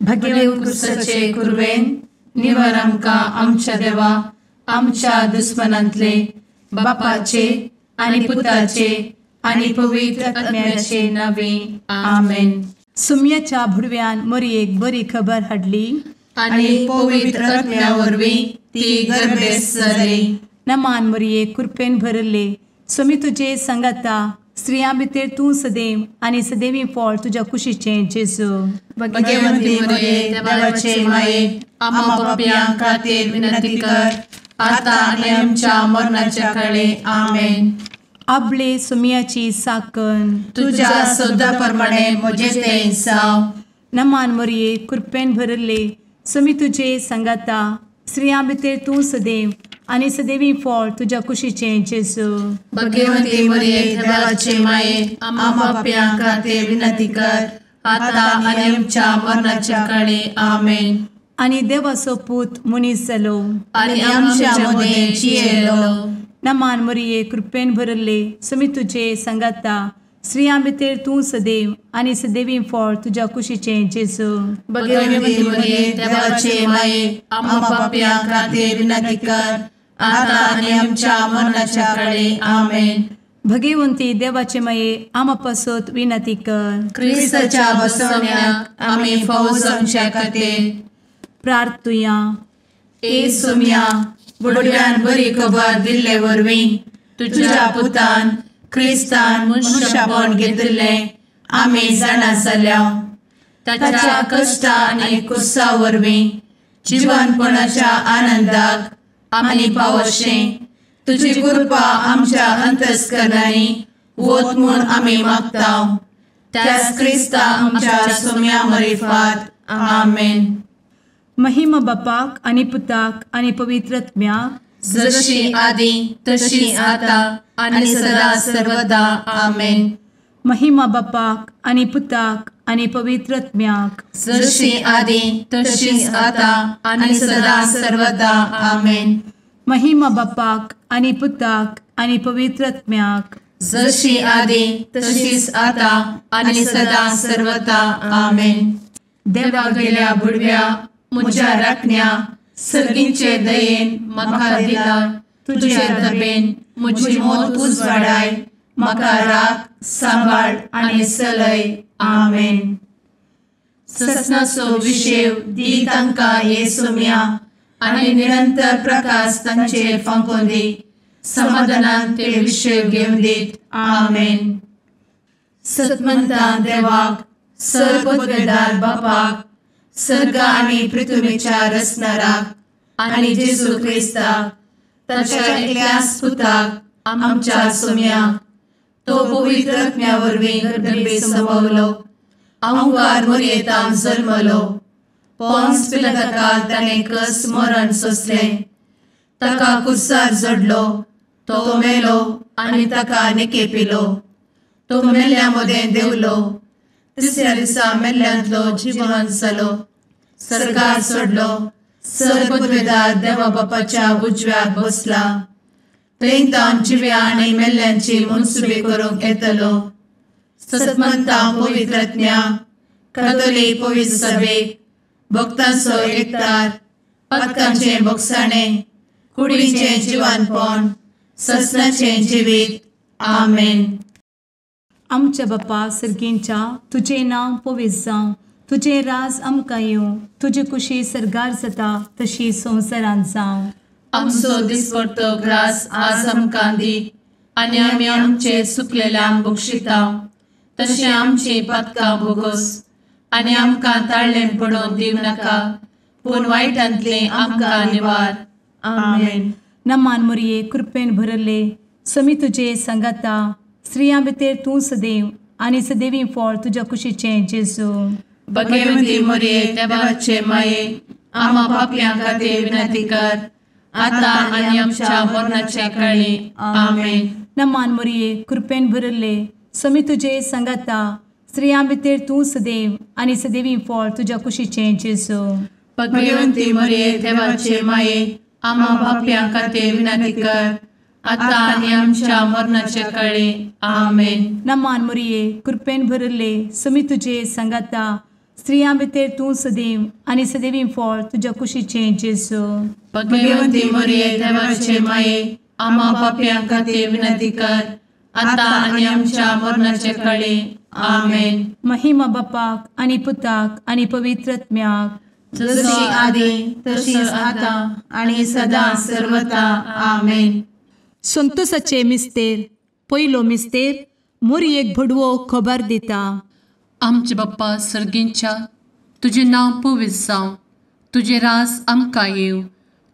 भगेव कुरवेन निवर आमकां आमच्या देवा आमच्या दुस्मनांतले बापाचे आनी पुताचे आनी पवित्र आत्म्याचे नावे आमेन. सुम्याच्या भुडव्यान मोरयेक बरी खबर हाडली आनी पवित्र आत्म्या वरवीं ती गर्भेस्त जाली. नमान मोरये, कृपेन भरले, स्वामी तुजे संगाता, स्त्रियां भितर तूं सदैव आनी सदैवी फळ तुज्या कुशीचें जेजू. भगवंती मोरये, देवाचे माये, आम्हा पापयां खातीर विनंती कर आता आनी आमच्या मरणाच्या काळे. आमेन. आपले सुम्याची साकन तुज्या सदा प्रमाणे म्हजें तें जावं. नमान मोरये, कृपेन भरले, स्वामी तुजे संगाता, स्त्रियां भितर तूं सदैव आनी सदैवी फळ तुज्या कुशीचें जेजू. भगवंती मोरये, देवाचे माये, आम्हा पापयां खातीर विनंती कर आता आनी आमच्या मरणाच्या काळे. आमेन. आनी देवाचो पूत मनीस जालो आनी आमच्या मदें जियेलो. नमान मोरये, कृपेन भरले, स्वामी तुजे संगाता, स्त्रियां भितर तूं सदैव आनी सदैवी फळ तुज्या कुशीचें जेजू. भगवंती मोरये, देवाचे माये, आम्हा पापयां खातीर विनंती कर आता आनी आमच्या मरणाच्या काळे. आमेन. भगवंती देवाचे माये, आम्हा पासत विनंती कर. क्रिस्ताच्या बसवण्याक आमी फावो जावच्या खातीर प्रार्थुया. ए सुम्या, बुडव्यान बरी खबर दिल्ले वरवीं तुज्या पुतान क्रिस्तान मनशापण घेतिल्लें आमी जाणा जाल्या. ताच्या कश्टा आनी कुसा वरवीं जिवनपणाच्या आनंदाक आमी पावशें तुजी कृपा आमच्या अंतस्करणांनी वत म्हूण आमी मागता. त्याच क्रिस्ता आमच्या सुम्या मरिफात. आमेन. महिमा बापाक आनी पुताक आनी पवित्र आत्म्याक, जशी आदी तशी आता आनी सदा सर्वदा. आमेन. महिमा बापाक आनी पुताक आनी पवित्र आत्म्याक, जशी आदी तशी आता आनी सदा सर्वदा. आमेन. महिमा बापाक आनी पुताक आनी पवित्र आत्म्याक, जशी आदी तशीच आता आनी सदा सर्वदा. आमेन. देवा गेल्या बुडव्या म्हज्या राखण्या सर्गींचे दयेन म्हाका दिला तुजे दबेन म्हजी मोत उजवाडाय, म्हाका राख सांबाळ आनी चलय. आमेन. ससनाचो विशेव दी तांकां हे सुम्या आनी निरंतर प्रकाश तांचेर फांकोवन दी, समाधानान ते विशेव घेवन दीत. आमेन. सतमंता देवाक, सर्वपदवेदार बापाक, सर्ग आनी पृथ्वीच्या रचणाराक आनी जेजू क्रिस्ताक ताच्या एकल्याच पुताक आमच्या सुम्याक, तो पवित्र आत्म्या वरवीं गर्भे संभवलो, अहंकार मोरयेतान जल्मलो, पोन्स पिलाताकाल ताणें कस मरण सोंसलें, ताका कुर्सार जडलो, तो मेलो आनी ताका निकेपिलो, तो मेल्ल्या मदें देंवलो, तिसऱ्या दिसा मेल्ल्यांतलो जिवन जालो, सर्गार सोडलो, सर्वपदवेदार देवा बापाच्या उजव्याक बसला, थंय तावन जिव्या आनी मेल्ल्यांची मनसुबी करूंक येतलो. सतमंता पवित्र आत्म्या, कातोलीक पवित्र सभेक, भक्तांचो एकतार, पातकांचें भोगसाणें, कुडीचें जिवानपण, ससनाचें जिवीत. आमेन. आमच्या बापा सर्गींच्या, तुजें नांव पवित्र जावं, तुजें राज आमकां येवं, तुजी कुशी सर्गार जाता तशी संवसारांत जावं. आमचो दिसपडतो ग्रास आज आमकां दी आनी आमी आमचे सुकलेल्यांक बक्षिता तशें आमची पातकां भोगोस आनी आमकां ताळ्ळें पडोवन दिवं नाका, पूण वायटांतलें आमकां निवार. आमेन. नमान मोरये, कृपेन भरले, स्वामी तुजे संगाता, स्त्रियां भितर तूं सदैव आनी सदैवी फळ तुज्या कुशीचें जेजू. भगवंती मोरये, देवाचे माये, आम्हा पापयां खातीर विनंती कर आता आनी आमच्या मरणाच्या काळी. आमेन. नमान मोरये, कृपेन भरले, स्वामी तुजे संगाता, स्त्रियां भितर तूं सदैव आनी सदैवी फळ तुज्या कुशीचें जेजू. भगवंती मोरये, देवाचे माये, आम्हा पापयां खातीर विनंती कर आता आनी आमच्या मरणाच्या काळी. आमेन. नमान मोरये, कृपेन भरले, स्वामी तुजे संगाता, स्त्रियां भितर तूं सदैव आनी सदैवी फळ तुज्या कुशीचें जेजू। भगवंती मरिये देवाचे माये आम्हा पाप्यां खातीर विनंती कर आतां आनी आमच्या मरणाचे काळी। आमेन। महिमा बापाक आनी पुताक आनी पवित्र आत्म्याक, जशी आदी तशीच आतां आनी सदां सर्वता। आमेन। संतोषाचे मिस्तेर पयलो मिस्तेर मोरयेक भडवो खबर दिता। आमचे बाप्पा सर्गींच्या तुजें नांव पवित्र जावं, तुजें राज आमकां येवं,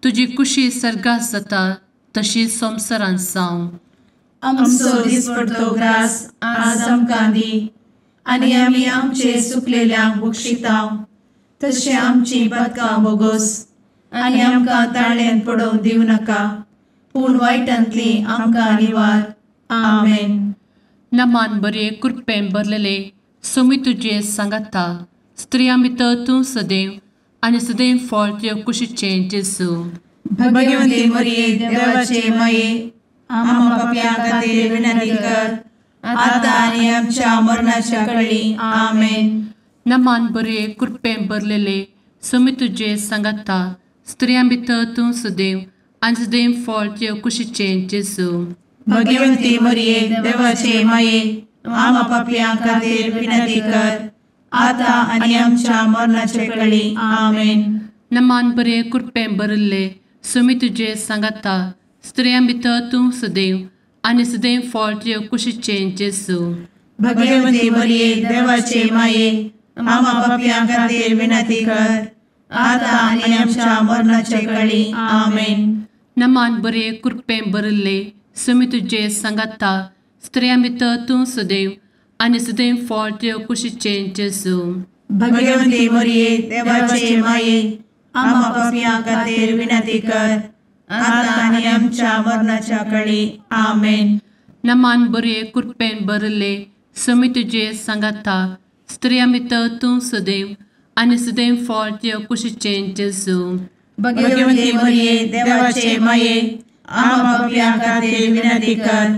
तुजी कुशी सर्गात जाता तशी संवसारांत जावं। आमचो दिसपडतो ग्रास आज आमकां दी आनी आमी आमचे सुकलेल्यांक बक्षिता तशें आमची पातकां बोगोस आनी आमकां ताळ्यांत पडोवंक दिवं नाका, पूण वायटांतली आमकां निवार। आमेन। नमान बरे कृपेन भरलेले सोमी तुजे सांगाता, स्त्रियां भितर तूं सदैव आनी सदैव फळ तुज्या कुशीचें जेजू। भगवंती मरिये देवाचे माये आम्हा पाप्यां खातीर विनंती कर आतां आनी आमच्या मरणाच्या काळी। आमेन। नमान बरे कृपेन भरलेले सोमी तुजे सांगाता, स्त्रियां भितर तूं सदैव आनी सदैव फळ तुज्या कुशीचें जेजू। भगवंती मरिये देवाचे माये आम्हा पाप्यां खातीर विनंती कर आतां आनी आमच्या मरणाच्या काळी। आमेन। नमान बरे कृपेन भरिल्ले सोमी तुजे सांगाता, स्त्रियां भितर तूं सदैव आनी सदैव फळ तुज्या कुशीचें जेजू। भगवंती मरिये देवाचे माये आम्हा पाप्यां खातीर विनंती कर आतां आनी आमच्या मरणाच्या काळी। आमेन। नमान बरे कृपेन भरिल्ले सोमी तुजे सांगाता, स्त्रियां भितर तूं सदैव आनी सदैव फळ तुज्या कुशीचें जेजू। भगवंती मरिये देवाचे माये आम्हा पाप्यां खातीर विनंती कर आतां आनी आमच्या मरणाच्या काळी। आमेन। नमान बरे कृपेन भरिल्ले सोमी तुजे सांगाता, स्त्रियां भितर तूं सदैव आनी सदैव फळ तुज्या कुशीचें जेजू। भगवंती मरिये देवाचे माये आम्हा पाप्यां खातीर विनंती कर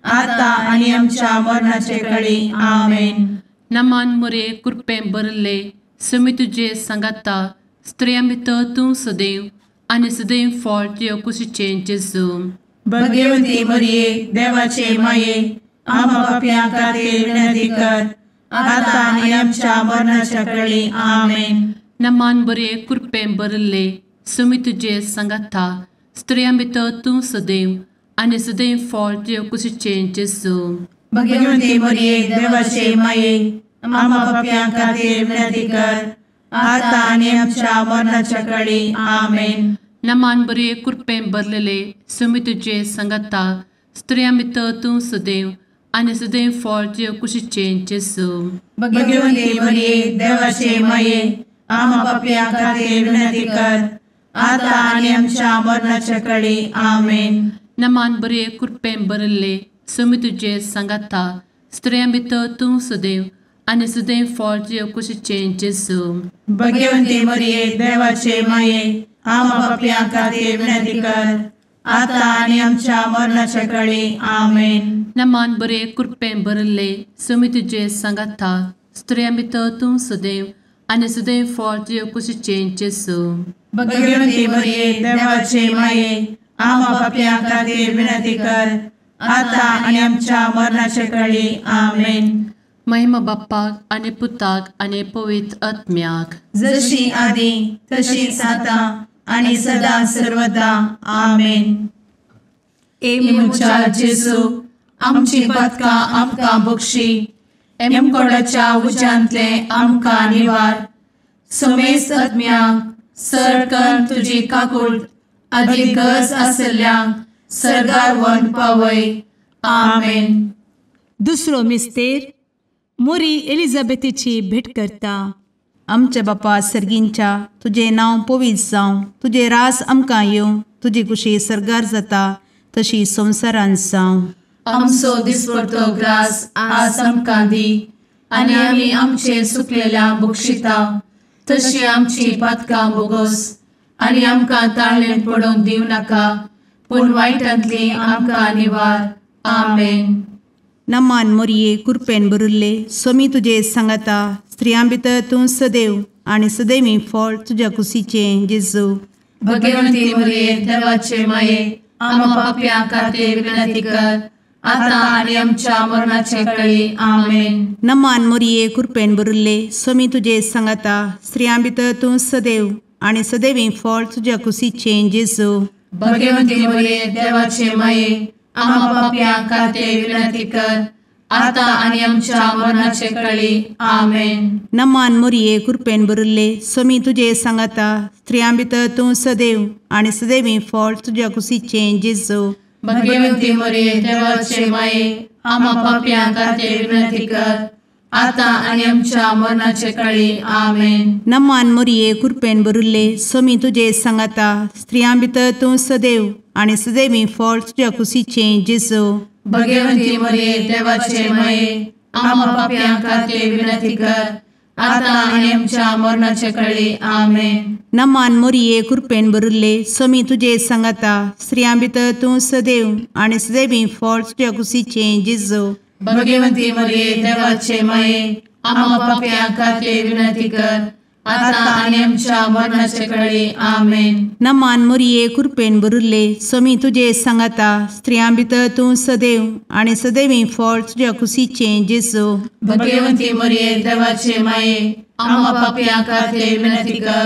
आतां आनी आमच्या मरणाचे काळी। आमेन। नमान मरिये कृपेन भरिल्ले सोमी तुजे सांगाता, स्त्रियां भितर तूं सदैव आनी सदैव फळ तुज्या कुशीचें जेजू। भगवंती मरिये देवाचे माये आम्हा पाप्यां खातीर विनंती कर आतां आनी आमच्या मरणाच्या काळी। आमेन। नमान बरे कृपेन भरिल्ले सोमी तुजे सांगाता, स्त्रियां भितर तूं सदैव आनी सदैव फळ तुज्या कुशीचें जेजू। भगवंती मरिये देवाचे माये आम्हा पाप्यां खातीर विनंती कर आतां आनी आमच्या मरणाच्या काळी। आमेन। नमान बरे कृपेन भरलेले सोमी तुजे सांगाता, स्त्रियां भितर तूं सदैव आनी सदैव फळ तुज्या कुशीचें जेजू। भगवंती मरिये देवाचे माये आम्हा पाप्यां खातीर विनंती कर आतां आनी आमच्या मरणाच्या काळी। आमेन। नमान बरे कृपेन भरिल्ले सोमी तुजे सांगाता, स्त्रियां भितर तूं सदैव आनी सदैव फळ तुज्या कुशीचें जेजू। भगवंती मरिये देवाचे माये आम्हा पाप्यां खातीर विनंती कर आतां आनी आमच्या मरणाच्या काळी। आमेन। नमान बरे कृपेन भरिल्ले सोमी तुजे सांगाता, स्त्रियां भितर तूं सदैव आनी सदैव फळ तुज्या कुशीचें जेजू। भगवंती मरिये देवाचे माये आम्हा पाप्यां खातीर विनंती कर आतां आनी आमच्या मरणाच्या काळी। आमेन। महिमा बाप्पाक आनी पुताक आनी पवित्र आत्म्याक, जशी आदी तशीच आतां आनी सदां सर्वदा। आमेन। ए म्हज्या जेजू आमची पातकां आमकां बक्षी, एमकोडाच्या उज्यांतले आमकां निवार, समेस्त आत्म्यांक सर तुजी काकूट आदी गरज आसल्ल्यांक सर्गार व्हरून पावय। आमेन। दुसरो मिस्तेर मोरी एलिझाबेथीची भेट करता। आमच्या बापा सर्गींच्या तुजें नांव पवित्र जावं, तुजें रास आमकां येवं, तुजी कुशी सर्गार जाता तशी संवसारांत जावं। आमचो दिसपडतो ग्रास आज आमकां दी आनी आमी आमचे सुकलेल्या बक्षिता तशी आमची पातकां बोगोस आनी आमकां ताळ्ळें पडोवंक दिवं नाका, पूण वायटांतली आमकां निवार। आमेन। नमान मोरये कुरपेन बरुल्ले स्वामी तुजे सांगाता, स्त्रियां भितर तूं सदैव आनी सदैवी फळ तुज्या कुशीचें जेजू। भगवंती मरिये देवाचे माये आम्हा पाप्यां खातीर विनंती कर आता आनी आमच्या मरणाचे वेळी। आमेन। नमान मरिये कृपेन भरिल्ले स्वामी तुजे सांगाता स्त्रियां भितर तूं सदैव आनी सदैवी फळ तुज्या कुशीचें जेजू। भगवंती मरिये देवाचे माये आम्हा पाप्यां खातीर विनंती कर आता आनी आमच्या मरणाचे वेळी। आमेन। नमान मरिये कृपेन भरिल्ले स्वामी तुजे सांगाता स्त्रियां भितर तूं सदैव आनी सदैवी फळ तुज्या कुशीचें जेजू। भगवंती मरिये देवाचे माये आम्हा पाप्यां खातीर विनंती कर आता आनी आमच्या मरणाचे वेळी। आमेन। नमान मरिये कृपेन भरिल्ले स्वामी तुजे सांगाता स्त्रियां भितर तूं सदैव आनी सदैवी फळ तुज्या कुशीचें जेजू। भगवंती मरिये देवाचे माये आम्हा पाप्यां खातीर विनंती कर आता आनी आमच्या मरणाचे वेळी। आमेन। नमान मरिये कृपेन भरिल्ले स्वामी तुजे सांगाता स्त्रियां भितर तूं सदैव आनी सदैवी फळ तुज्या कुशीचें जेजू। भगवंती मरिये देवाचे माये आम्हा पाप्यां खातीर विनंती कर आता आनी आमच्या मरणाचे वेळी। आमेन। नमान मरिये कृपेन भरिल्ले स्वामी तुजे सांगाता स्त्रियां भितर तूं सदैव आनी सदैवी फळ तुज्या कुशीचें जेजू। भगवंती मरिये देवाचे माये आम्हा पाप्यां खातीर विनंती कर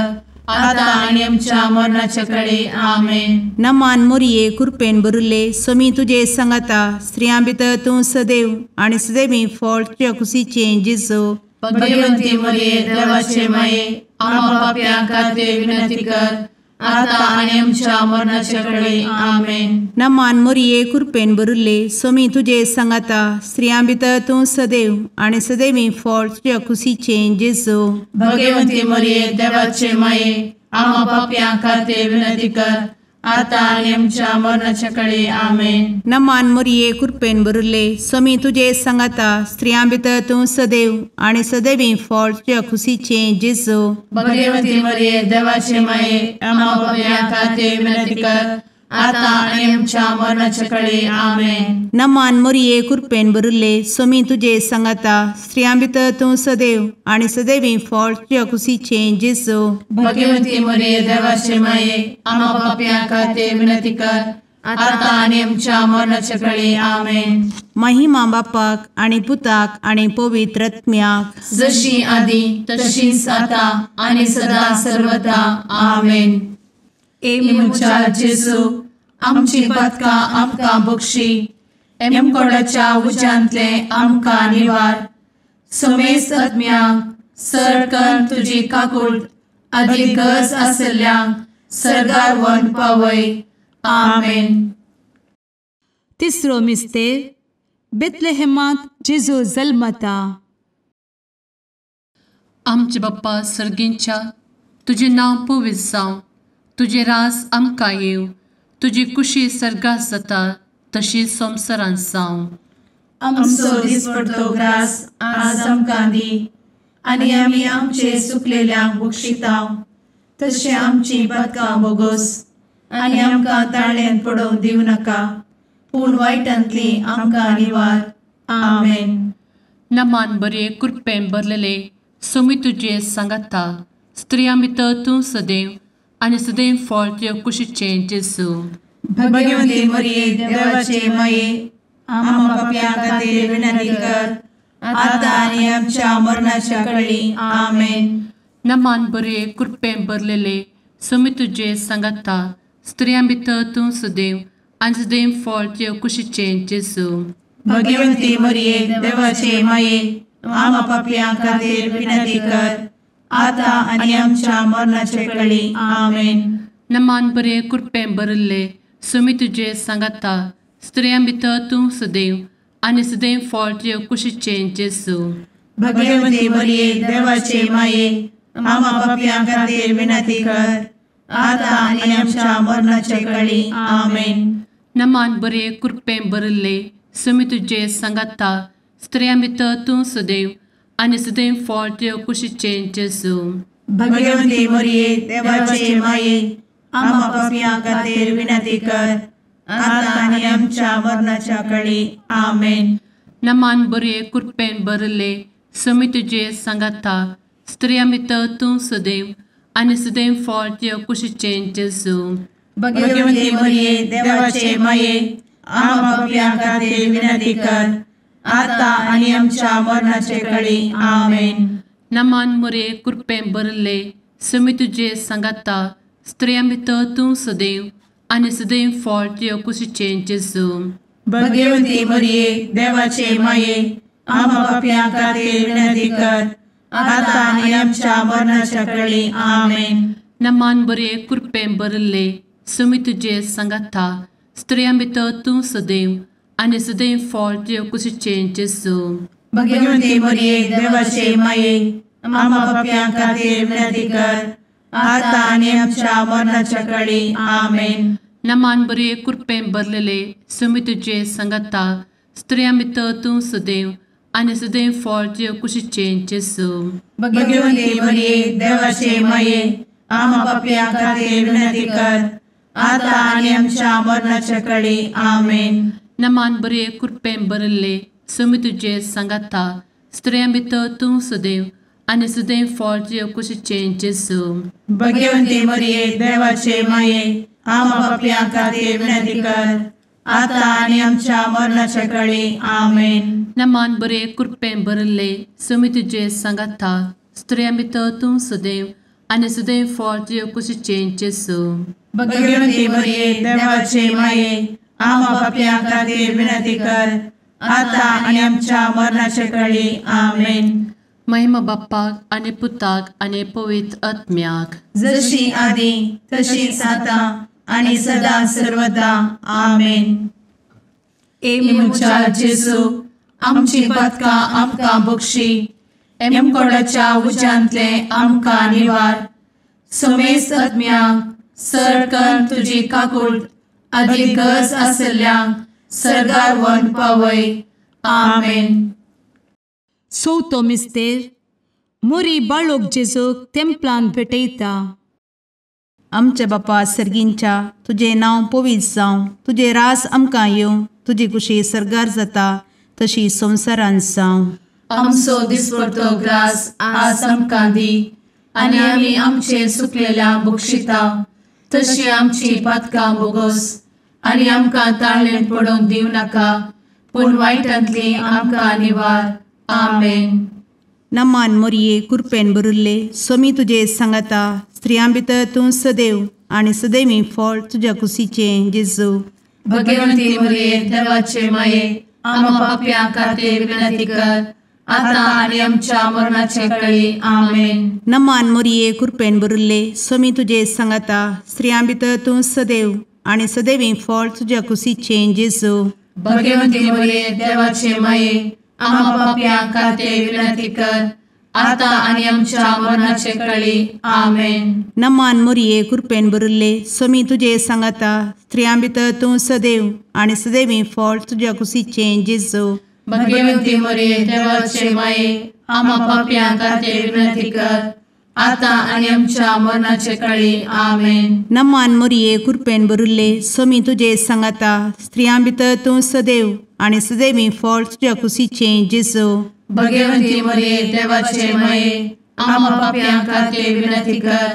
आता आनी आमच्या मरणाचे वेळी। आमेन। नमान मरिये कृपेन भरिल्ले स्वामी तुजे सांगाता स्त्रियां भितर तूं सदैव आनी सदैवी फळ तुज्या कुशीचें जेजू। भगवंती मरिये देवाचे माये आम्हा पाप्यां खातीर विनंती कर आता आनी आमच्या मरणाचे वेळी। आमेन। नमान मरिये कृपेन भरिल्ले स्वामी तुजे सांगाता स्त्रियां भितर तूं सदैव आनी सदैवी फळ तुज्या कुशीचें जेजू। भगवंती मरिये देवाचे माये आम्हा पाप्यां खातीर विनंती कर आता आनी आमच्या मरणाचे वेळी। आमेन। नमान मरिये कृपेन भरिल्ले स्वामी तुजे सांगाता स्त्रियां भितर तूं सदैव आनी सदैवी फळ तुज्या कुशीचें जेजू। भगवंती मरिये देवाचे माये आम्हा पाप्यां खातीर विनंती कर आता आनी आमच्या मरणाचे वेळी। आमेन। नमान मरिये कृपेन भरिल्ले स्वामी तुजे सांगाता स्त्रियां भितर तूं सदैव आनी सदैवी फळ तुज्या कुशीचें जेजू। भगवंती मरिये देवाचे माये आम्हा पाप्यां खातीर विनंती कर आता आनी आमच्या मरणाचे वेळी। आमेन। महिमा बापाक आनी पुताक आनी पवित्र आत्म्याक जशी आदी तशीच आता आनी सदा सर्वदा। आमेन। ए म्हज्या जेजू आमची पातकां आमकां बक्षी एमकोडाच्या उज्यांतले आमकां निवार समेस्त आत्म्यांक सरकन तुजी काकूट आदी गरज आशिल्ल्यांक सर्गार व्हरून पावय। आमेन। तिसरो मिस्तेर बेथलेहेमांत जेजू जल्मता। आमचे बाप्पा सर्गींच्या तुजें नांव पवित्र जावं, तुजें राज आमकां येवं, तुजी कुशी सर्गात जाता तशी संवसारांत जावं। आमचो दिसपडतो ग्रास आज आमकां दी आनी आमी आमचे सुकलेल्यांक बक्षिता तशें आमची पातकां बोगोस आनी आमकां ताळ्यान पडोवंक दिवं नाका पूण वायटांतली आमकां निवार। आमेन। नमान बरे कृपेन भरलेले स्वामी तुजे सांगाता स्त्रियां भितर तूं सदैव आनी सदैव फळ तुज्या कुशीचें जेजू। भगवंती मरिये देवाचे माये आम्हा पाप्यां खातीर विनंती कर आता आनी आमच्या मरणाच्या वेळी। आमेन। नमान बरे कृपेन भरलेले स्वामी तुजे सांगाता स्त्रियां भितर तूं सदैव आनी सदैव फळ तुज्या कुशीचें जेजू। भगवंती मरिये देवाचे माये आम्हा पाप्यां खातीर विनंती कर आता आनी आमच्या मरणाचे वेळी। आमेन। नमान बरे कृपेन भरिल्ले स्वामी तुजे सांगाता स्त्रियां भितर तूं सदैव आनी सदैव फळ तुज्या कुशीचें जेजू। भगवंती मरिये देवाचे माये आम्हा पाप्यां खातीर विनंती कर आता आनी आमच्या मरणाचे वेळी। आमेन। नमान बरे कृपेन भरिल्ले स्वामी तुजे सांगाता स्त्रियां भितर तूं सदैव आनी सदैव फळ तुज्या कुशीचें जेजू। भगवंती मरिये देवाचे माये आम्हा पाप्यां खातीर विनंती कर आता आनी आमच्या मरणाच्या वेळी। आमेन। नमान बरे कृपेन भरिल्ले समी तुजे सांगाता, स्त्रियां भितर तूं सदैव आनी सदैव फळ तुज्या कुशीचें जेजू। भगवती मरिये देवाचे माये, आम्हा पाप्यां खातीर विनंती कर, आता आनी आमच्या मरणाचे कळी। आमेन। नमान मोरये, कृपेन भरिल्ले, समी तुजे सांगाता, स्त्रियां भितर तूं सदैव आनी सदैव फळ तुज्या कुशीचें जेजू। भगवती मरिये देवाचे माये, आम्हा पाप्यां खातीर विनंती कर, आता आनी आमच्या मरणाच्या कळी। आमेन। नमान बरे, कृपेन भरिल्ले, समी तुजे सांगाता, स्त्रियां भितर तूं सदैव आनी सदैव फळ तुज्या कुशीचें जेजू। भगवती मरिये देवाचे माये, आम्हा पाप्यां खातीर विनंती कर, आता आनी आमच्या मरणाच्या कळी। आमेन। नमान बरे, कृपेन भरलेले, समी तुजे सांगाता, स्त्रियां भितर तूं सदैव आनी सदैव फळ तुज्या कुशीचें जेजू। भगवती मरिये देवाचे माये, आम्हा पाप्यां खातीर विनंती कर, आता आनी आमच्या मरणाच्या कळी। आमेन। नमान बरे, कृपेन भरिल्ले, समी तुजे सांगाता, स्त्रियां भितर तूं सदैव आनी सदैव फळ तुज्या कुशीचें जेजू। भगवती मरिये देवाचे माये, आम्हा पाप्यां खातीर विनंती कर, आता आनी आमच्या मरणाच्या कळी। आमेन। नमान बरे, कृपेन भरिल्ले, समी तुजे सांगाता, स्त्रियां भितर तूं सदैव आनी सदैव फळ तुज्या कुशीचें जेजू। भगवती मरिये देवाचे माये, आम्हा पाप्यां खातीर विनंती कर, आता आनी आमच्या मरणाच्या कळी। आमेन। महिमा बाप्पाक आनी पुताक आनी पवित्र आत्म्याक, जशी आदी तशीच आता आनी सदा सर्वदा। आमेन। ए म्हज्या जेजू, आमची पातकां आमकां बक्षी, एमकोडाच्या उज्यांतले आमकां निवार, समेस्त आत्म्यांक सरकन तुजी काकूट आदी गरज आसल्ल्यांक सर्गार व्हरून पावय। आमेन। चवथो मिस्तेर, मोरी बाळोक जेजूक तेंपलान भेटयता। आमच्या बापा सर्गींच्या, तुजें नांव पवित्र जावं, तुजें राज आमकां येवं, तुजी कुशी सर्गार जाता तशी संवसारांत जावं। आमचो दिसपडतो ग्रास आज आमकां दी, आनी आमी आमचे सुकलेल्या बक्षिता, तशी आमची पातकां बोगोस, आनी आमकां ताळेन पडोवंक दिवं नाका, पूण वायटांतली आमकां निवार। आमेन। नमान मोरये, कृपेन भरिल्ले, स्वामी तुजे सांगाता, स्त्रियां भितर तूं सदैव आनी सदैवी फळ तुज्या कुशीचें जेजू। भगवती मरिये देवाचे माये, आम्हा पाप्यां खातीर विनंती कर, आता आनी आमच्या मरणाचे कळी। आमेन। नमान मोरये, कृपेन भरिल्ले, स्वामी तुजे सांगाता, स्त्रियां भितर तूं सदैव आनी सदैवी फळ तुज्या कुशीचें जेजू। भगवती मरिये देवाचे माये, आम्हा पाप्यां खातीर विनंती कर, आता आनी आमच्या मरणाचे कळी। आमेन। नमान मोरये, कृपेन भरिल्ले, स्वामी तुजे सांगाता, स्त्रियां भितर तूं सदैव आनी सदैवी फळ तुज्या कुशीचें जेजू। भगवती मरिये देवाचे माये, आम्हा पाप्यां खातीर विनंती कर, आता आनी आमच्या मरणाचे कळी। आमेन। नमान मोरये, कृपेन भरिल्ले, स्वामी तुजे सांगाता, स्त्रियां भितर तूं सदैव आनी सदैवी फळ तुज्या कुशीचें जेजू। भगवती मरिये देवाचे माये, आम्हा पाप्यां खातीर विनंती कर,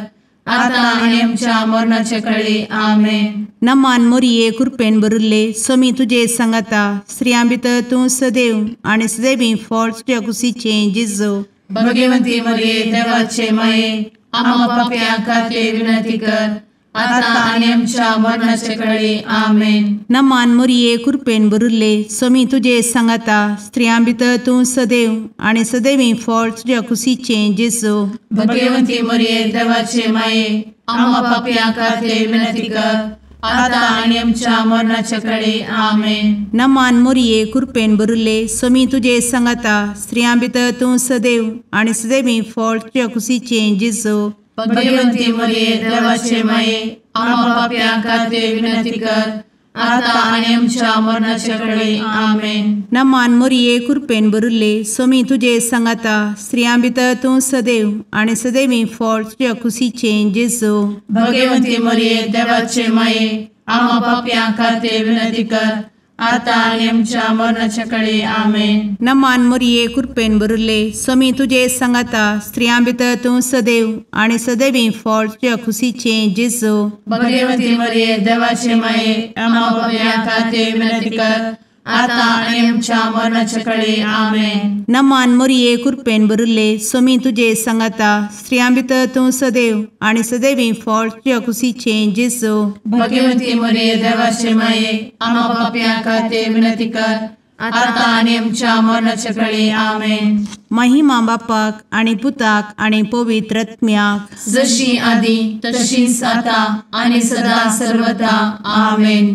आता आनी आमच्या मरणाचे कळी। आमेन। नमान मोरये, कृपेन भरिल्ले, स्वामी तुजे सांगाता, स्त्रियां भितर तूं सदैव आनी सदैवी फळ तुज्या कुशीचें जेजू। भगवती मरिये देवाचे माये, आम्हा पाप्यां खातीर विनंती कर, आता आनी आमच्या मरणाचे कळी। आमेन। नमान मोरये, कृपेन भरिल्ले, स्वामी तुजे सांगाता, स्त्रियां भितर तूं सदैव आनी सदैवी फळ तुज्या कुशीचें जेजू। भगवती मरिये देवाचे माये, आम्हा पाप्यां खातीर विनंती कर, आता आनी आमच्या मरणाचे कळी। आमेन। नमान मोरये, कृपेन भरिल्ले, स्वामी तुजे सांगाता, स्त्रियां भितर तूं सदैव आनी सदैवी फळ तुज्या कुशीचें जेजू। भगवती मरिये देवाचे माये, आम्हा पाप्यां खातीर विनंती कर, आता आनी आमच्या मरणाचे कळी। आमेन। नमान मोरये, कृपेन भरिल्ले, स्वामी तुजे सांगाता, स्त्रियां भितर तूं सदैव आनी सदैवी फळ तुज्या कुशीचें जेजू। भगवती मरिये देवाचे माये, आम्हा पाप्यां खातीर विनंती कर, आतां आनी आमच्या मरणाच्या कळे. आमेन. नमान मोरये कृपेन भरिल्ले, स्वामी तुजे सांगाता, स्त्रियां भितर तूं सदैव आनी सदैवी फळ तुज्या खुशीचें जेजू. भगवती मरिये देवाचे माये, आम्हा पाप्यां खातीर विनंती कर, आतां आनी आमच्या मरणाच्या कळे. आमेन. नमान मोरये कृपेन भरिल्ले, स्वामी तुजे सांगाता, स्त्रियां भितर तूं सदैव आनी सदैवी फळ तुज्या खुशीचें जेजू. भगवती मरिये देवाचे माये, आम्हा पाप्यां खातीर विनंती कर, आतां आनी आमच्या मरणाच्या कळे. आमेन. महिमा बापाक आनी पुताक आनी पवित्र आत्म्याक, जशी आदी तशीच आतां आनी सदा सर्वदा. आमेन.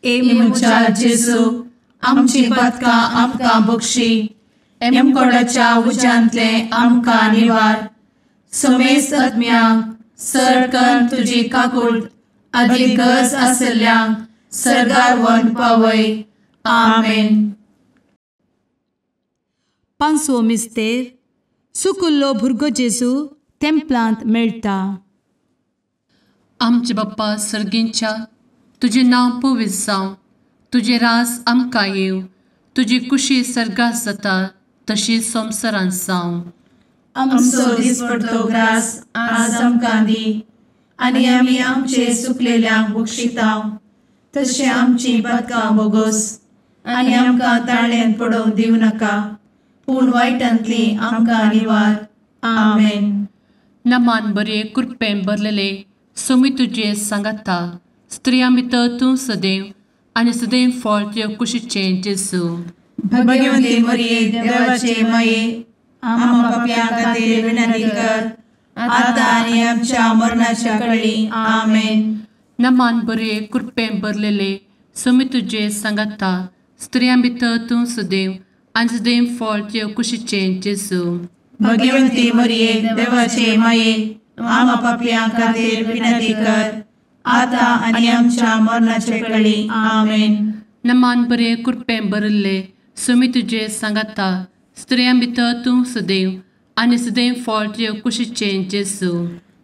ए म्हज्या जेजू, आमची पातकां आमकां बक्षी, एमकोडाच्या उज्यांतले आमकां निवार, समेस्त आत्म्यांक सरकन तुजी काकूट आदी गरज आशिल्ल्यांक सर्गार व्हरून पावय. आमेन. पांचवो मिस्तेर, सुकुल्लो भुरगो जेजू तेंपलांत मेळटा. आमचे बाप्पा सर्गींच्या, तुजें नांव पवित्र जावं, तुजें राज आमकां येवं, तुजी कुशी सर्गात जाता तशी संवसारांत जावं. आमचो दिसपडतो ग्रास आज आमकां दी, आनी आमी आमचे सुकलेल्यांक बक्षिता तशें आमची पातकां बोगोस, आनी आमकां ताळ्यांत पडोवंक दिवं नाका, पूण वायटांतली आमकां निवार. आमेन. नमान बरे कृपेन भरलेले, स्वामी तुजे सांगाता, स्त्रियां भितर तूं सदैव आनी सदैव फळ तुज्या कुशीचें जेजू. भगवती मरिये देवाचे माये, आम्हा पाप्यां खातीर विनंती कर, आतां आनी आमच्या मरणाच्या कळी. आमेन. नमान बरे कृपेन भरलेले, स्वामी तुजे सांगाता, स्त्रियां भितर तूं सदैव आनी सदैव फळ तुज्या कुशीचें जेजू. भगवती मरिये देवाचे माये, आम्हा पाप्यां खातीर विनंती कर, आतां आनी आमच्या मरणाचे कळी. आमेन. नमान बरे कृपेन भरिल्ले, स्वामी तुजे सांगाता, स्त्रियां भितर तूं सदैव आनी सदैव फळ तुज्या कुशीचें जेजू.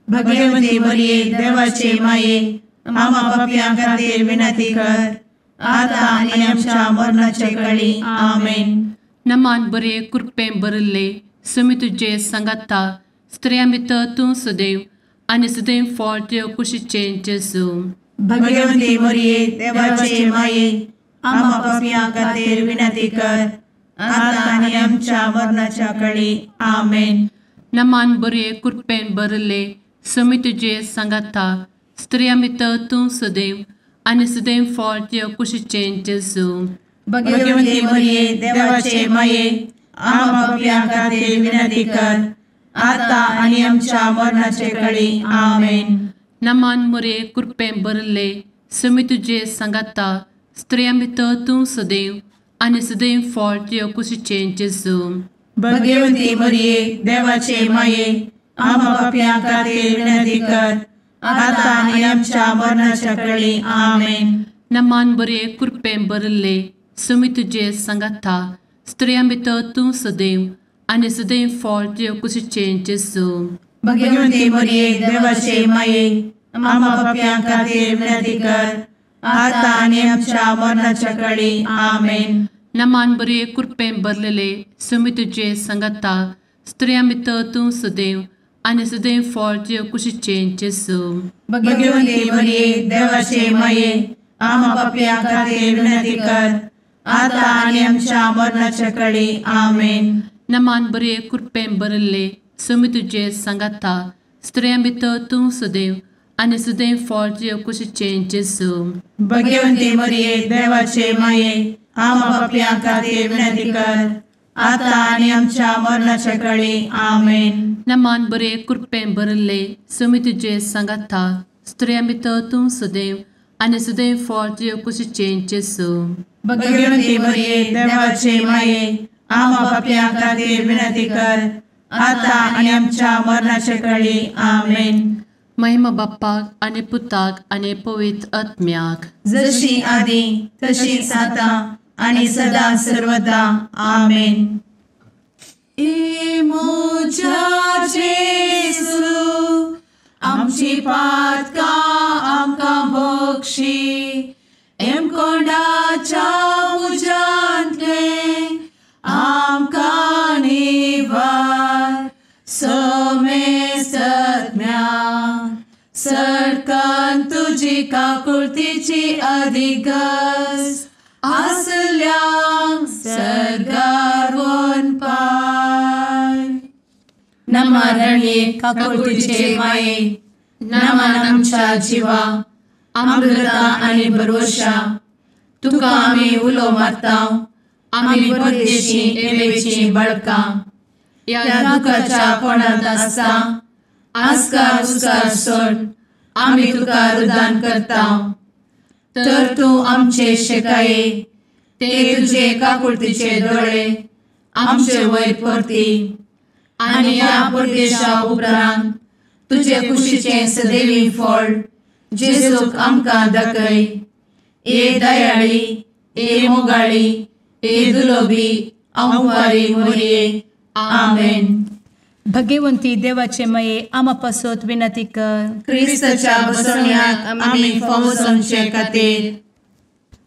भगवती मरिये देवाचे माये, आम्हा पाप्यां खातीर विनंती कर, आतां आनी आमच्या मरणाचे कळी. आमेन. नमान बरे कृपेन भरिल्ले, स्वामी तुजे सांगाता, स्त्रियां भितर तूं सदैव आनी सदैव फळ तुज्या कुशीचें जेजू. भगवती मरिये देवाचे माये, आम्हा पाप्यां खातीर विनंती कर, आतां आनी आमच्या मरणाच्या कळी. आमेन. नमान बरे कृपेन भरिल्ले, स्वामी तुजे सांगाता, स्त्रियां भितर तूं सदैव आनी सदैव फळ तुज्या कुशीचें जेजू. भगवती मरिये देवाचे माये, आम्हा पाप्यां खातीर विनंती कर, आतां आनी आमच्या मरणाचे कळी. आमेन. नमान मरिये कृपेन भरिल्ले, स्वामी तुजे सांगाता, स्त्रियां भितर तूं सदैव आनी सदैव फळ तुज्या कुशीचें जेजू. भगवती मरिये देवाचे माये, आम्हा पाप्यां खातीर विनंती कर, आतां आनी आमच्या मरणाच्या कळी. आमेन. नमान बरे कृपेन भरिल्ले, स्वामी तुजे सांगाता, स्त्रियां भितर तूं सदैव आनी सदैव फळ तुज्या कुशीचें जेजू. भगवती मरिये देवाचे माये, आम्हा पाप्यां खातीर विनंती कर, आतां आनी आमच्या मरणाच्या कळी. आमेन. नमान बरे कृपेन भरलेले, स्वामी तुजे सांगाता, स्त्रियां भितर तूं सदैव आनी सदैव फळ तुज्या कुशीचें जेजू. भगवती मरिये देवाचे माये, आम्हा पाप्यां खातीर विनंती कर, आतां आनी आमच्या मरणाच्या कळी. आमेन. नमान बरे कृपेन भरिल्ले, स्वामी तुजे सांगाता, स्त्रियां भितर तूं सदैव आनी सदैव फळ तुज्या कुशीचें जेजू. भगवती मरिये देवाचे माये, आम्हा पाप्यां खातीर विनंती कर, आतां आनी आमच्या मरणाच्या कळी. आमेन. नमान बरे कृपेन भरिल्ले, स्वामी तुजे सांगाता, स्त्रियां भितर तूं सदैव आनी सदैव फळ तुज्या कुशीचें जेजू. भगवती मरिये देवाचे माये, आम्हा पाप्यां खातीर विनंती कर, आतां आनी आमच्या मरणाच्या कळी. आमेन. महिमा बाप्पाक आनी पुताक आनी पवित्र आत्म्याक, जशी आदी तशीच आतां आनी सदा सर्वदा. आमेन. ए म्हज्या जेजू, आमची पातकां आमकां बक्षी, एमकोंडाच्या तुजी काकुळतीची अधिगस आसल्यांक सर्गार वनपाय. नमा रणये काकुळतीचे माये, नमन आमच्या जिवा, अमृता आनी भरवशा, तुका आमी उलो मारता, आमी परदेशी एवेची बळकां, ह्या दुखाच्या कोणांत आसता आस्कार उस्कार सोड आमी तुका रुदान करता. तर तूं आमचे शेकाये ते तुजे काकुळतीचे दोळे आमचे वयर परती आनी ह्या परदेशा उपरांत तुजे कुशीचें सदैवी फळ जेजूक आमकां दाखय. ए दयाळी, ए मोगाळी, ए दुलोबी अंवारी मोरये. आमेन. भगवंती देवाचे मये आमा पासत विनंती कर. क्रिस्ताच्या बसवण्याक आमी फावो जावचे खातीर.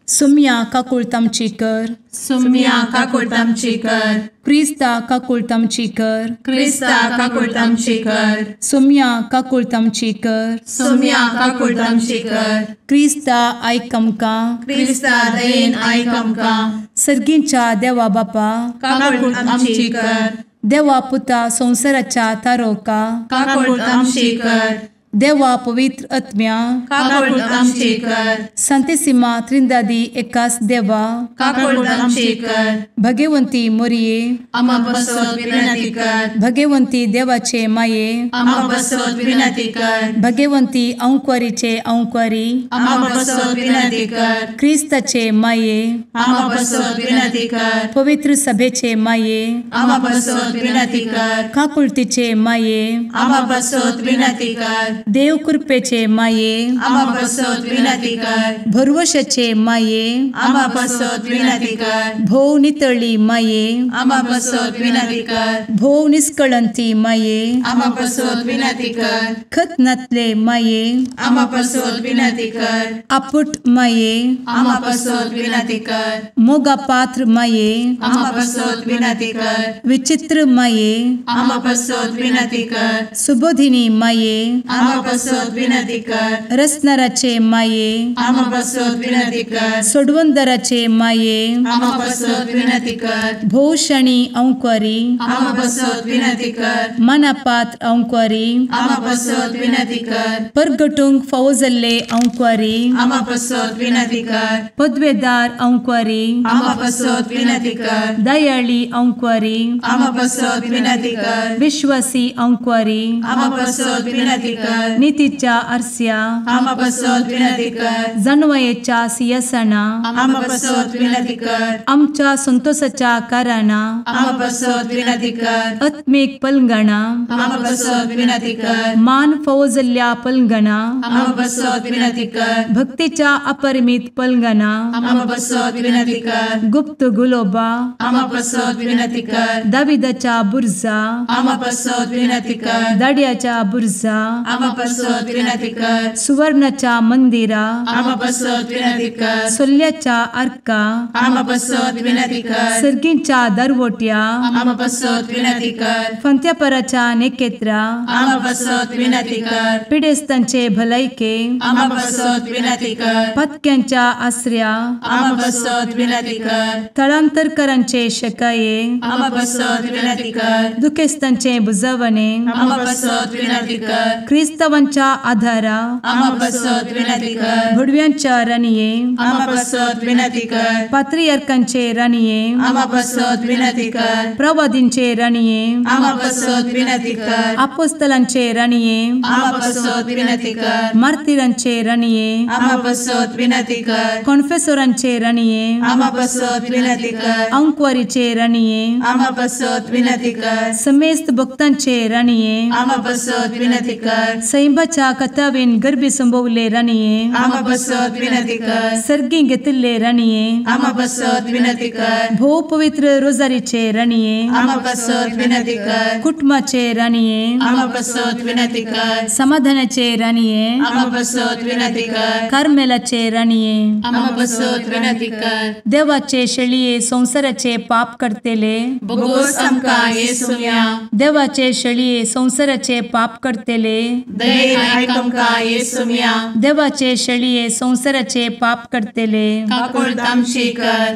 सुम्या काकुळत आमची कर. सुम्या काकुळत आमची कर. क्रिस्ता काकुळत आमची कर. क्रिस्ता काकुळत आमची कर. सुम्या काकुळत आमची कर. सुम्या काकुळत आमची कर. क्रिस्ता आयक आमकां. क्रिस्ता दयेन आयक आमकां. सर्गींच्या देवा बापा काकुळत आमची कर. देवा पुता संवसाराच्या तारोका काकुळत आमची कर. देवा पवित्र आत्म्या काकुळत आमची कर. संतेसिमा त्रिंदादी एकास देवा काकुळत आमची कर. भगवंती मोरये आमा पासत विनंती कर. भगवंती देवाचे माये आमा पासत विनंती कर. भगवंती अंकुरीचे अंकुरी आमा पासत विनंती कर. क्रिस्ताचे माये आमा पासत विनंती कर. पवित्र सभेचे माये आमा पासत विनंती कर. काकुळतीचे माये आमा पासत विनंती कर. देव कृपेचे माये आमा पासत विनंती कर. भरवशाचे माये आमा पासत विनंती कर. भोव नितळी माये आमा पासत विनंती कर. भोव निष्कळंती माये आमा पासत विनंती कर. खत नातले माये आमा पासत विनंती कर. आपुट माये आमा पासत विनंती कर. मोगा पात्र माये आमा पासत विनंती कर. विचित्र माये आमा पासत विनंती कर. सुबोधिनी माये आमा पासत विनंती कर. रसनाराचे माये आमा पासत विनंती कर. सोडवंदराचे माये आमा पासत विनंती कर. भोवशणी अंकुरी आमा पासत विनंती कर. मनापात्र अंकुरी आमा पासत विनंती कर. परगटूंक फावो जाल्ले अंकुरी आमा पासत विनंती कर. पदवेदार अंकुरी आमा पासत विनंती कर. दयाळी अंकुरी आमा पासत विनंती कर. विश्वासी अंकुरी आमा पासत विनंती कर. नितीच्या आरस्या आमा पासत विनंती कर. जानवयेच्या सिंहासना आमा पासत विनंती कर. आमच्या संतोषाच्या कारणा आमा पासत विनंती कर. आत्मीक पलंगणा आमा पासत विनंती कर. मान फावो जाल्ल्या पलंगणा आमा पासत विनंती कर. भक्तीच्या अपरिमित पलंगणा आमा पासत विनंती कर. गुप्त गुलोबा आमा पासत विनंती कर. दाविदाच्या बुर्जा आमा पासत विनंती कर. दाड्याच्या बुर्जा आमा पासत विनंती कर. सुवर्णाच्या मंदिरा आमा पासत विनंती कर. सोल्ल्याच्या आर्का आमा पासत विनंती कर. सर्गींच्या दरवट्या आमा पासत विनंती कर. फंत्यापराच्या नेकेत्रा आमा पासत विनंती कर. पिडेस्तांचे भलायके आमा पासत विनंती कर. पत्क्यांच्या आसऱ्या आमा पासत विनंती कर. थळांतरकरांचे शकाये आमा पासत विनंती कर. दुखेस्तांचे बुजवणे आमा पासत विनंती कर. क्रिस्तावांच्या आधारा आमा पासत विनंती कर. भुडव्यांच्या राणये आमा पासत विनंती कर. पात्रियार्कांचे राणये आमा पासत विनंती कर. प्रवादींचे राणये आमा पासत विनंती कर. आपोस्तलांचे राणये आमा पासत विनंती कर. मार्तिरांचे राणये आमा पासत विनंती कर. कॉन्फेसोरांचे राणये आमा पासत विनंती कर. अंकुवारीचे राणये आमा पासत विनंती कर. समेस्त भक्तांचे राणये आमा पासत विनंती कर. सैंबाच्या कथावेन गर्भी संभवले राणये आमा पासत विनंती कर. सर्गी घेतिल्ले राणये आमा पासत विनंती कर. भोव पवित्र रोजारीचे राणये आमा पासत विनंती कर. कुटुंबाचे राणये आमा पासत विनंती कर. समाधानाचे राणये आमा पासत विनंती कर. कार्मेलाचे राणये आमा पासत विनंती कर. देवाचे शेळये संवसाराचे पाप करतेले बोगोस आमकां येसुया. देवाचे शेळये संवसाराचे पाप करतेले दयेन आयक आमकां येसुम्या. देवाचे शेळये संवसाराचे पाप करतले काकुळट आमची कर.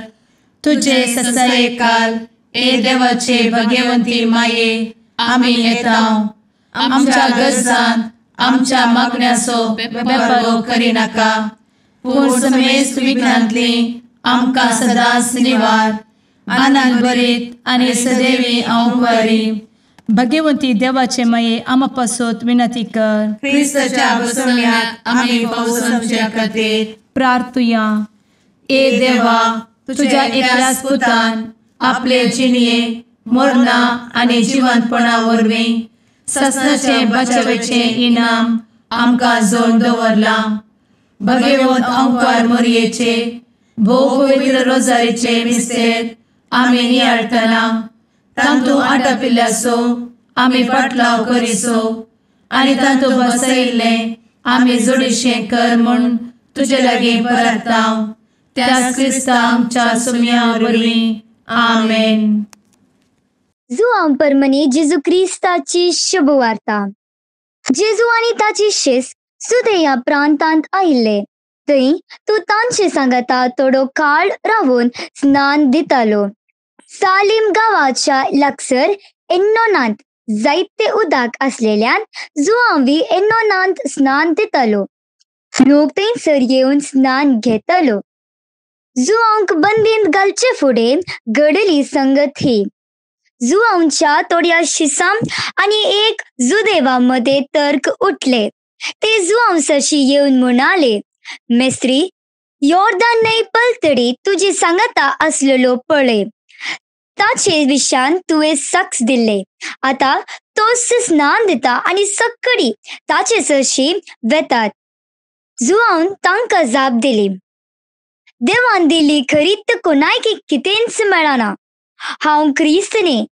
तुजे ससायेकाल ए देवाचे भगवंती माये आमी येता आमच्या गरजान आमच्या मागण्याचो बेपर्वो करिनाका पूण समेस्त विघ्नांतली आमकां सदांच निवार. आनंद भरीत आनी सदैवी अंवकारी. भगवंती देवाचे माये आमा पासत विनंती कर. क्रिस्ताच्या बसवण्याक आमी पावसाच्या खातीर प्रार्थुया. ए देवा तुझ्या एकल्याच पुतान आपले जिणये मरणा आनी जिवंतपणा वरवीं ससनाचे बचावेचे इनाम आमकां जोड दवरलां. भगवंत अंकार मोरयेचे भोव पवित्र रोजारीचे मिस्तेर आमी नियाळटना तांतू आटापिल्ल्याचो आमी पाटलाव करिसो आनी तांतू बसयिल्लें आमी जोडीशें कर म्हूण तुजे लागीं परता त्याच क्रिस्ता आमच्या सुम्या वरवीं. आमेन. जुआंव परमनी जेजू क्रिस्ताची शुभवार्ता. जेजू आनी ताची शिस्त सुदेया प्रांतांत आयिल्ले थंय तूं तांचे सांगाता थोडो काळ रावून स्नान दितालो. सालीम गांवाच्या लागसर एन्नोनांत जायते उदक आसलेल्यान जुआंवी एन्नोनांत स्नान दितालो. लोक थंयसर येवन स्नान घेतालो. जुआंक बंदींत घालचे फुडें घडली संगत ही. जुआंवच्या थोड्या शिसां आनी एक जुदेवा मदें तर्क उठले. ते जुआंव सरशी येवन म्हणाले, मेस्त्री, योर्दान न्हंय पलतडी तुजी सांगाता आसलेलो पळय, ताचे विशान तुवें साक्ष दिल्ले. आतां तोच स्नान दिता आनी सक्कडी ताचे सरशी वेतात. जुआंवन तांकां जाप दिली, देवान दिल्ली खरीत कोणायकी कितेंच मेळना. हांव क्रिस्त न्ही,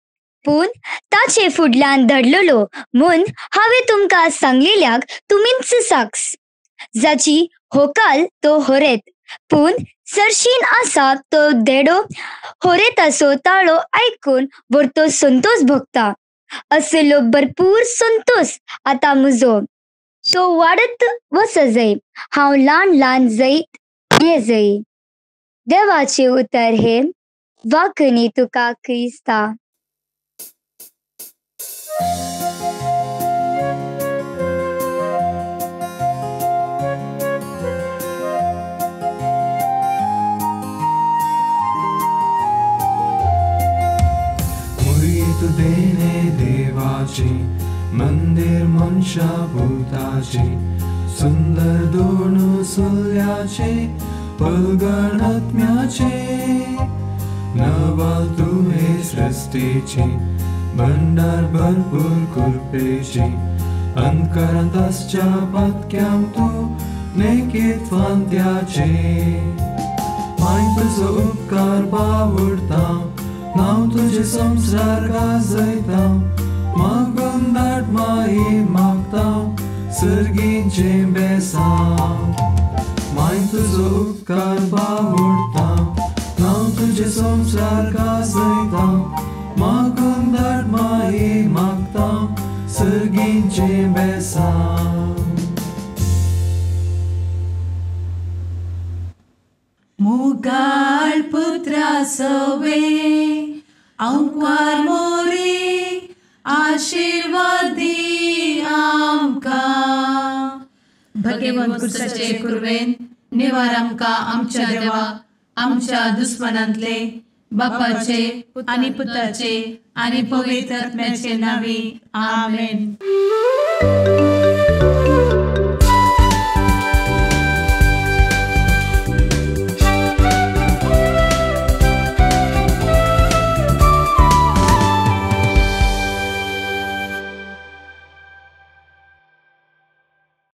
पूण ताचे फुडल्यान धाडलेलो म्हूण हांवें तुमकां सांगलेल्याक तुमीच साक्ष. जाची होकाल तो होरेत, पूण सरशीन आसा तो देडो होरेताचो ताळो आयकून व्हरतो संतोष भोगता. असलो भरपूर संतोष आतां म्हजो तो वाडत वचजय. हांव ल्हान ल्हान जैत ये जय. देवाचे उतर हे वाकणी तुका क्रिस्ता. तू देणे देवाची मंदिर मनशा भूताची सुंदर दोन सुल्याचे पलगण आत्म्याचे नवाल तुहे सृष्टीची भंडार भरपूर कृपेची अंतकरांत आसच्या पातक्यांक तूं नेकेत्वान त्याचे माय तुजो उपकार बावडता नांव तुझे संसार गाजयता मागून दाट माई मागता सर्गीचें बेसांव माय तुजो उपकार बावडता नांव तुझे संसार गाजयता मागून दाट माई मागता सर्गीचें बेसांव. मुगाळ पुत्रा सवे अंकार मोरी आशीर्वादी आमकां. भगवंत क्रिस्ताचे कुर्वेन निवार आमकां आमच्या देवा आमच्या दुस्मनांतले बापाचे आनी पुताचे आनी पवित्र आत्म्याचे नांवी. आमेन.